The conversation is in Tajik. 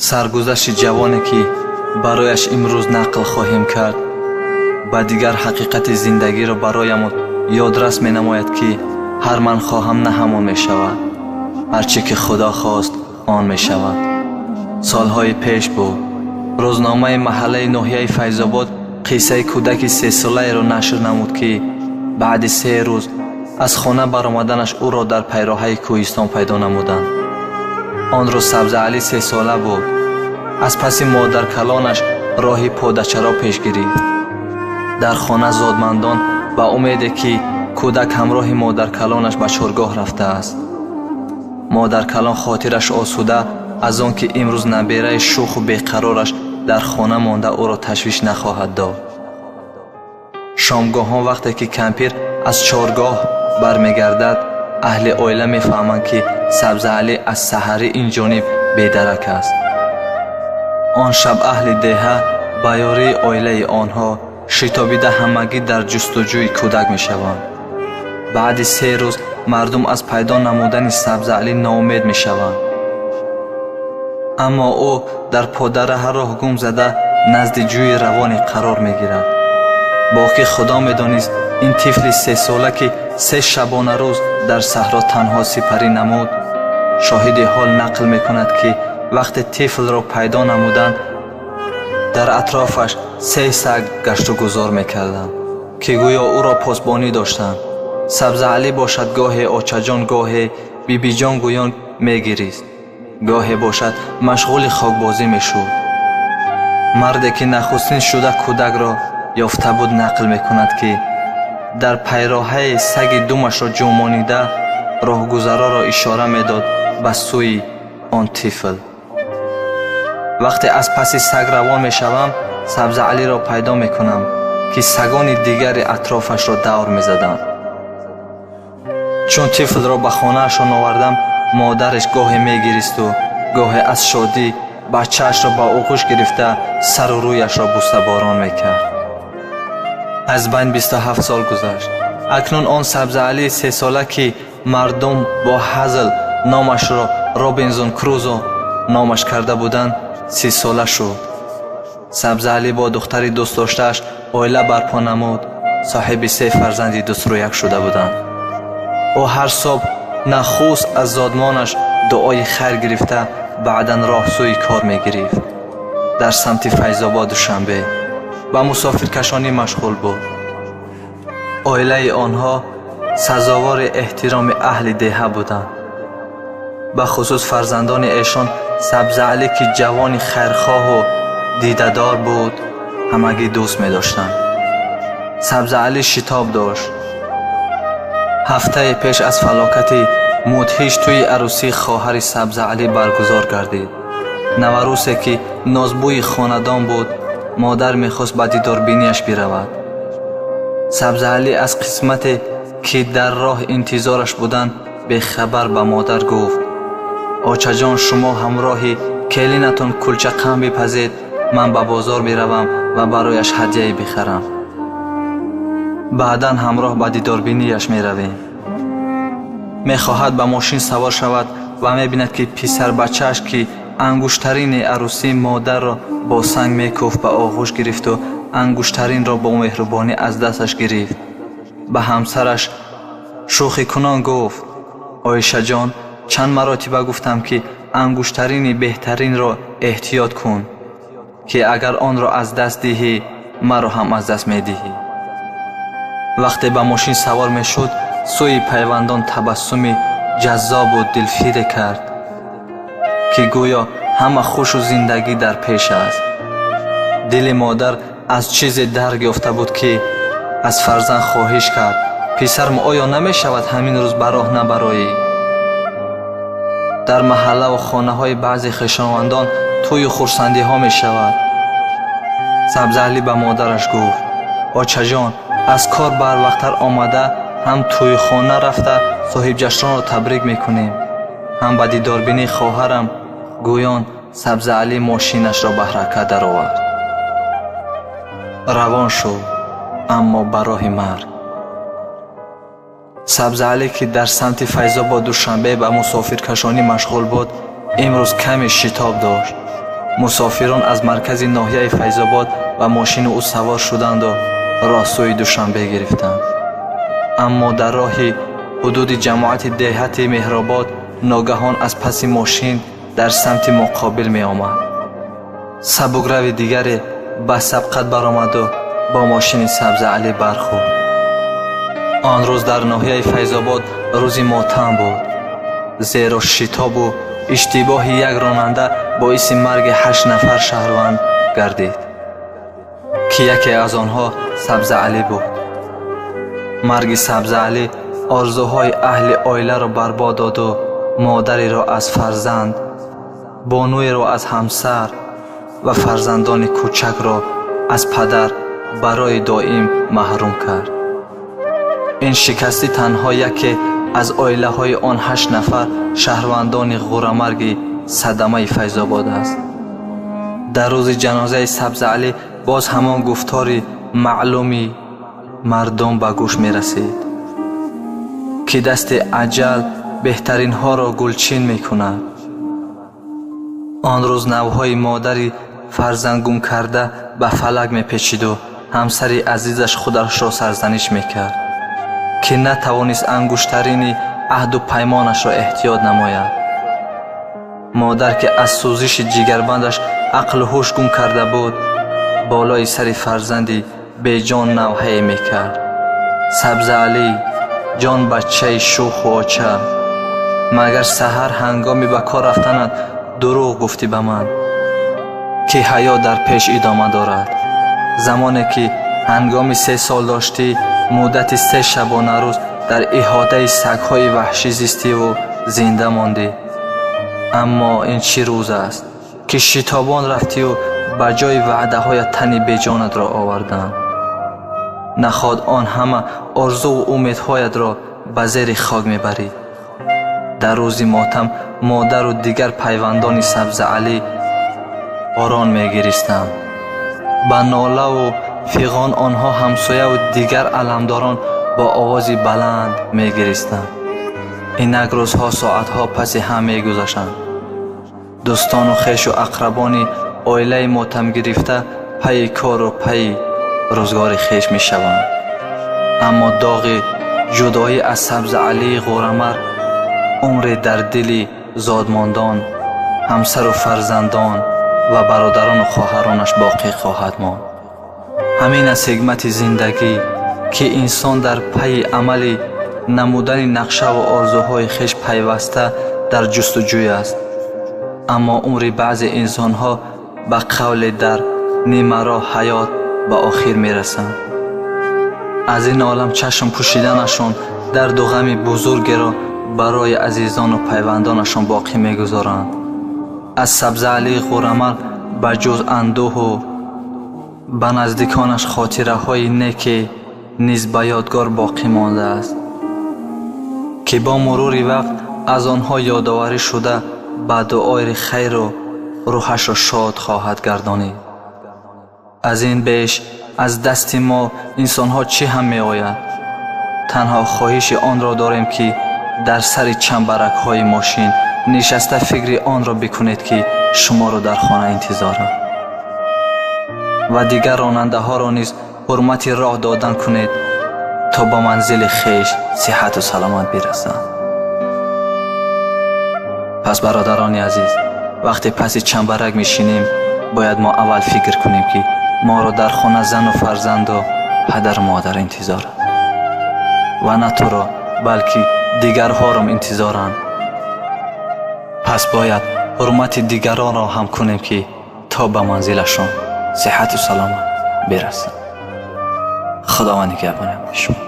Саргузашти ҷавоне, ки барояш имрӯз нақл хоҳем кард, ба дигар ҳақиқати зиндагиро бароямон ёдрас менамояд, ки ҳар ман хоҳам на ҳамон мешавад, ҳар чӣ ки Худо хост, он мешавад. Солҳои пеш буд. Рӯзномаи маҳаллаи ноҳияи Файзобод қиссаи кӯдаки сесолаеро нашр намуд, ки баъди 3 рӯз аз хона баромаданаш ӯро дар пайроҳаи кӯҳистон пайдо намуданд. Он рӯз Сабзаалӣ сесола буд. Аз паси модаркалонаш роҳи подачаро пеш гирифт. Дар хона зодмандон ба умеде, ки кӯдак ҳамроҳи модаркалонаш ба чоргоҳ рафтааст. Модаркалон хотираш осуда аз он, ки имрӯз набераи шӯху беқарораш дар хона монда, ӯро ташвиш нахоҳад дод. Шомгоҳон, вақте ки кампир аз чоргоҳ бармегардад, аҳли оила мефаҳманд, ки Сабзаалӣ аз саҳарӣ ин ҷониб бедарак аст. Он шаб аҳли деҳа ба ёрии оилаи онҳо шитобида ҳамагӣ дар ҷустуҷӯи кӯдак мешаванд. Баъди 3 рӯз мардум аз пайдо намудани Сабзаалӣ ноумед мешаванд, аммо ӯ дар подараҳа роҳ гум зада, назди ҷӯи равоне қарор мегирад. Боқӣ Худо медонист, ин тифли сесола, ки 3 шабонарӯз дар саҳро танҳо сипарӣ намуд. Шоҳиди ҳол нақл мекунад, ки вақте тифлро пайдо намуданд, дар атрофаш се саг гаштугузор мекарданд, ки гӯё ӯро посбонӣ доштанд. Сабзаалӣ бошад, гоҳе «очаҷон», гоҳе «бибиҷон» гӯён мегирист, гоҳе бошад машғули хокбозӣ мешуд. Марде, ки нахустин шуда кӯдакро ёфта буд, нақл мекунад, ки дар пайроҳаи саги думашро ҷумонида, роҳгузароро ишора медод ба сӯи он тифл. Вақте аз паси саг равон мешавам, Сабзаалиро пайдо мекунам, ки сагони дигари атрофашро давр мезаданд. Чун тифлро ба хонаашон овардам, модараш гоҳе мегиристу гоҳе аз шодӣ бачаашро ба оғӯш гирифта, сару рӯяшро бӯсаборон мекард. Аз байн 27 сол гузашт. Акнун он Сабзаалии сесола, ки мардум бо ҳазл номашро Робинзон Крузо номаш карда буданд, 30сола шуд. Сабзаалӣ бо духтари дӯстдоштааш оила барпо намуд, соҳиби се фарзанди дӯстрӯяк шуда буданд. Ӯ ҳар субҳ нахуст аз зодмонаш дуои хайр гирифта, баъдан роҳ сӯи кор мегирифт. Дар самти Файзобод, Душанбе ба мусофиркашонӣ машғул буд. Оилаи онҳо сазовори эҳтироми аҳли деҳа буданд, бахусус фарзандони эшон Сабзаалӣ, ки ҷавони хайрхоҳу дидадор буд, ҳамагӣ дӯст медоштанд. Сабзаалӣ шитоб дошт. Ҳафтае пеш аз фалокати мудҳиш тӯи арӯсии хоҳари Сабзаалӣ баргузор гардид. Наварӯсе, ки нозбӯи хонадон буд, модар мехост ба дидорбинияш биравад. Сабзаалӣ аз қисмате, ки дар роҳ интизораш буданд, бехабар ба модар гуфт: «Очаҷон, шумо ҳамроҳи келинатон кулчақанд бипазед, ман ба бозор биравам ва барояш ҳадияе бихарам, баъдан ҳамроҳ ба дидорбинияш меравем». Мехоҳад ба мошин савор шавад ва мебинад, ки писарбачааш, ки ангуштарини арӯсии модарро бо санг мекӯфт, ба оғӯш гирифту ангуштаринро бо меҳрубонӣ аз дасташ гирифт. Ба ҳамсараш шӯхикунон гуфт: «Оишаҷон, чанд маротиба гуфтам, ки ангуштарини беҳтаринро эҳтиёт кун, ки агар онро аз даст диҳӣ, маро ҳам аз даст медиҳӣ». Вақте ба мошин савор мешуд, сӯи пайвандон табассуми ҷаззобу дилфире кард, ки гӯё ҳама хушу зиндагӣ дар пеш аст. Дили модар аз чизе дарк ёфта буд, ки аз фарзанд хоҳиш кард: «Писарам, оё намешавад ҳамин рӯз ба роҳ набароӣ? Дар маҳаллаву хонаҳои баъзе хешовандон тӯю хурсандиҳо мешавад». Сабзаалӣ ба модараш гуфт: «Очаҷон, аз кор барвақттар омада, ҳам тӯйхона рафта соҳибҷашнонро табрик мекунем, ҳам ба дидорбинии хоҳарам». Гӯён Сабзаалӣ мошинашро ба ҳаракат даровард. Равон шуд, аммо ба роҳи марг. Сабзаалӣ, ки дар самти Файзобод, Душанбе ба мусофиркашонӣ машғул буд, имрӯз каме шитоб дошт. Мусофирон аз маркази ноҳияи Файзобод ба мошини ӯ савор шуданду роҳ сӯи Душанбе гирифтанд. Аммо дар роҳи ҳудуди ҷамоати деҳати Меҳробод ногаҳон аз паси мошин дар самти муқобил меомад. Сабукрави дигаре ба сабқат баромаду бо мошини Сабзаалӣ бархӯрд. Он рӯз дар ноҳияи Файзобод рӯзи мотам буд, зеро шитобу иштибоҳи як ронанда боиси марги 8 нафар шаҳрванд гардид, ки яке аз онҳо Сабзаалӣ буд. Марги Сабзаалӣ орзуҳои аҳли оиларо барбод доду модареро аз фарзанд, бонуеро аз ҳамсар ва фарзандони кӯчакро аз падар барои доим маҳрум кард. Ин шикастӣ танҳо яке аз оилаҳои он 8 нафар шаҳрвандони ғурамарги садамаи Файзобод аст. Дар рӯзи ҷанозаи Сабзаалӣ боз ҳамон гуфтори маълуми мардум ба гӯш мерасид, ки дасти аҷал беҳтаринҳоро гулчин мекунад. Он рӯз навҳои модари фарзандгумкарда ба фалак мепечиду ҳамсари азизаш худашро сарзаниш мекард, ки натавонист ангуштарини аҳду паймонашро эҳтиёт намояд. Модар, ки аз сӯзиши ҷигарбандаш ақлу ҳуш гум карда буд, болои сари фарзанди беҷон навҳае мекард. Сабзаалӣ, ҷон бачаи шӯху оча, магар саҳар ҳангоми ба кор рафтанат дурӯғ гуфтӣ ба ман, ки ҳаёт дар пеш идома дорад. Замоне ки ҳангоми 3 сол доштӣ, муддати 3 шабонарӯз дар иҳотаи сагҳои ваҳшӣ зистиву зинда мондӣ. Аммо ин чӣ рӯз аст, ки шитобон рафтиву ба ҷои ваъдаҳоят тани беҷонатро оварданд. Наход он ҳама орзуву умедҳоятро ба зери хок мебарӣ. Дар рӯзи мотам модару дигар пайвандони Сабзаалӣ борон мегиристанд. Ба нолаву фиғон онҳо ҳамсояву дигар аламдорон бо овози баланд мегиристанд. Инак рӯзҳо соатҳо паси ҳам мегузаштанд. Дӯстону хешу ақрабони оилаи мотамгирифта пайи кору пайи рӯзгори хеш мешаванд. Аммо доғи ҷудоӣ аз Сабзаалии ғурамар умре дар дили зодмондон, ҳамсару фарзандон ва бародарону хоҳаронаш боқӣ хоҳад монд. Ҳамин аст ҳикмати зиндагӣ, ки инсон дар пайи амали намудани нақшаву орзуҳои хеш пайваста дар ҷустуҷӯй аст. Аммо умри баъзе инсонҳо ба қавле дар нимароҳ ҳаёт ба охир мерасанд. Аз ин олам чашм пӯшиданашон дарду ғами бузургеро барои азизону пайвандонашон боқӣ мегузоранд. Аз Сабзаалии ғурамар ба ҷуз андӯҳу ба наздиконаш хотираҳои неке низ ба ёдгор боқӣ мондааст, ки бо мурури вақт аз онҳо ёдоварӣ шуда ба дуои хайру рӯҳашро шод хоҳад гардонид. Аз ин беш аз дасти мо инсонҳо чӣ ҳам меояд? Танҳо хоҳиши онро дорем, ки дар сари чамбаракҳои мошин нишаста фикри онро бикунед, ки шуморо дар хона интизоранд ва дигар ронандаҳоро низ ҳурмати роҳ додан кунед, то ба манзили хеш сиҳату саломат бирасанд. Пас бародарони азиз, вақте паси чамбарак мешинем, бояд мо аввал фикр кунем, ки моро дар хона зану фарзанду падару модар интизоранд ва на туро, балки дигарҳором интизоранд. Пас бояд ҳурмати дигаронро ҳам кунем, ки то ба манзилашон сиҳату саломат бирасанд. Худованд нигаҳбони шумо.